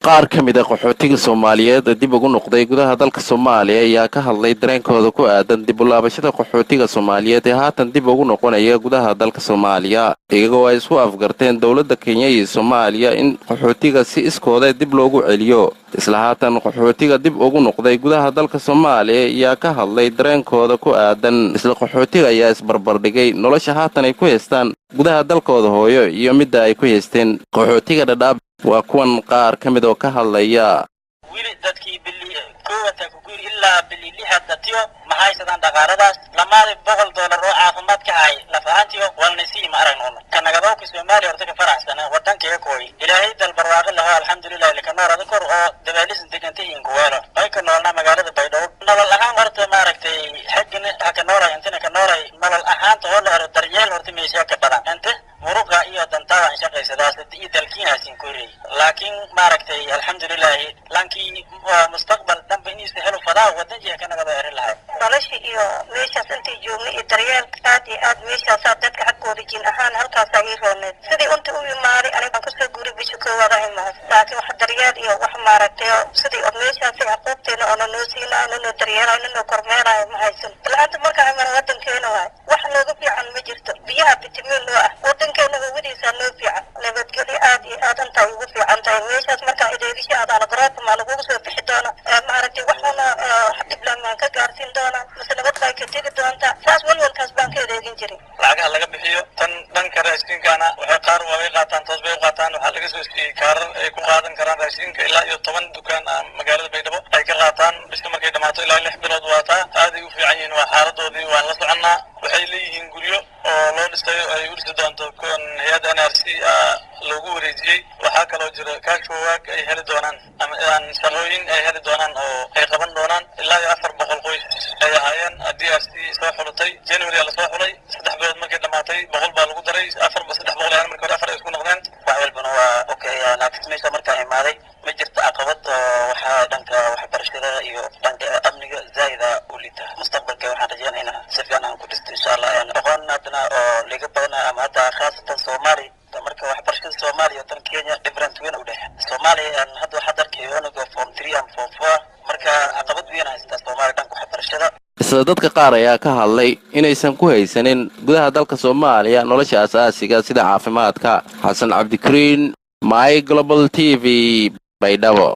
Qaar ka mid a qaxootiga Soomaaliyeed ee dib ugu noqday gudaha dalka Soomaaliya ayaa ka hadlay dareenkooda ku aadan dib u laabashada qaxootiga Soomaaliyeed ee haatan dib ugu noqonaya gudaha dalka Soomaaliya, iyagoo ay isku afgarteen dowladda Kenya iyo Soomaaliya in qaxootiga si iskooda dib loogu celiyo. Isla haatan qaxootiga dib ugu noqday gudaha dalka Soomaaliya ayaa ka hadlay dareenkooda ku aadan. Isla qaxootiga ayaa isbarbardhigay nolosha haatan ay ku haystaan gudaha dalkooda hooyo iyo midda ay ku haysteen qaxootiga Dhadhaab. Waa kuwan qaar ka mid oo ka hadlaya. Weli dadkii bili koowata kuguur ilaa bili lixaad datiyo maxaysadaan dhaqaaladaas lamaadi $100 oo caafimaad ka hay lafahantiyo walnasii ma aragnono kanagadowka Soomaaliya. Horta ka faraxsana wadankaga kooy, Ilaahay dalbarwaaqo laho, alxamdulilah, likanoorada kor oo dabeelisan degantahiin kuweelo ay ka noolnaa magaalada Baydhabo. Nolol ahaan horta maaragtay xaggana ha ka noolay, intina ka noolay. Nolol ahaanta oo la ero daryeel horta meeshaa ka badan inta muruqa iyo dantaada an shaqaysadaas iyo dalkiinaasin korey, laakiin maaragtay alxamdulilaahi lankii mustaqbal dhanba iniisa helo fadaa wadanjiha ka nagado eri lahay. Nolosha iyo meeshaas intay joognay iyo daryeelka aad iyo aad meeshaasaa dadka xaggooda jin ahaan halkaasaa ii rooneed. Sidii unta u imaaday anigaan kasoo guuray bisha koowaad ah imaad, laakiin wax daryeel iyo wax maaragtay sidii oo meeshaasi xuquuqteena oona noo siinayo, nanoo daryeelayo, nanoo kormeerayo ma haysan. Ilaa-anta markaa iman wadankeena waay wax nooga fiican ma jirto. Biyaha bitimiin noo ah, wadankeena hawadiisaa noo fiican, nabadgelyo aad iyo aad intaa ugu fiican tahay. Meeshaas markaa ideegisha aad alagaroobka maa lagugu soo bixi doona, maaragtay waxuna dhiblaan ka gaarsiin doonaa mise nabad bay ka tegi doontaa, saas walwalkaas baan ka adeegin jiray. Lacagaha laga bixiyo tan dhanka raashinkaana waxay qaar waabay qaataan, toos bay u qaataan. Waxaa laga soo siiyey kaarar ay ku qaadan karaan raashinka. Ilaa iyo 10 dukaan ah magaalada Baydhabo ay ka qaataan bisha markay dhammaato ilaa 6 bilood. Waataa aaday u fiican yihiin, waa xaaladoodii waan la soconnaa. Waxay leeyihiin guryo oo loo dhisayo, ay u dhisi doonto hay-adda NRC loogu wareejiyey. Waxaa kaloo jira cash work ay heli doonaan ama aan shaqooyin ay heli doonaan oo ay qaban doonaan. Ilaa iyo 400 qoys ay ahaayeen DRC soo xulatay. January lasoo xulay, 3 bilood markay dhamaatay 100 baa lagu daray, afar 300 ahaan markii hore afar ay isku noqdeen. Wax walbana waa okay, laakiin meesha markaan imaaday ma jirto caqabad oo waxaa dhanka waxbarashada iyo dhanka amniga zaa'ida u liita. Mustaqbalka waxaan rajeynaynaa si fiican aan ku dhisto insha Allah. Aqoon haddana oo liga badana ama hadda khaasatan Soomaali, marka waxbarashada Soomaaliya tan Kenya different weyn u dhex. Soomaaliya hadda waxaad arkay onaga form 3 ama form 4, marka caqabad weyn haystaa Soomaaliya dhanka waxbarashada. Isla dadka qaar ayaa ka hadlay inaysan ku haysanin gudaha dalka Soomaaliya nolosha asaasiga sida caafimaadka. Xasan Cabdikariin, My Global TV, Baydhabo.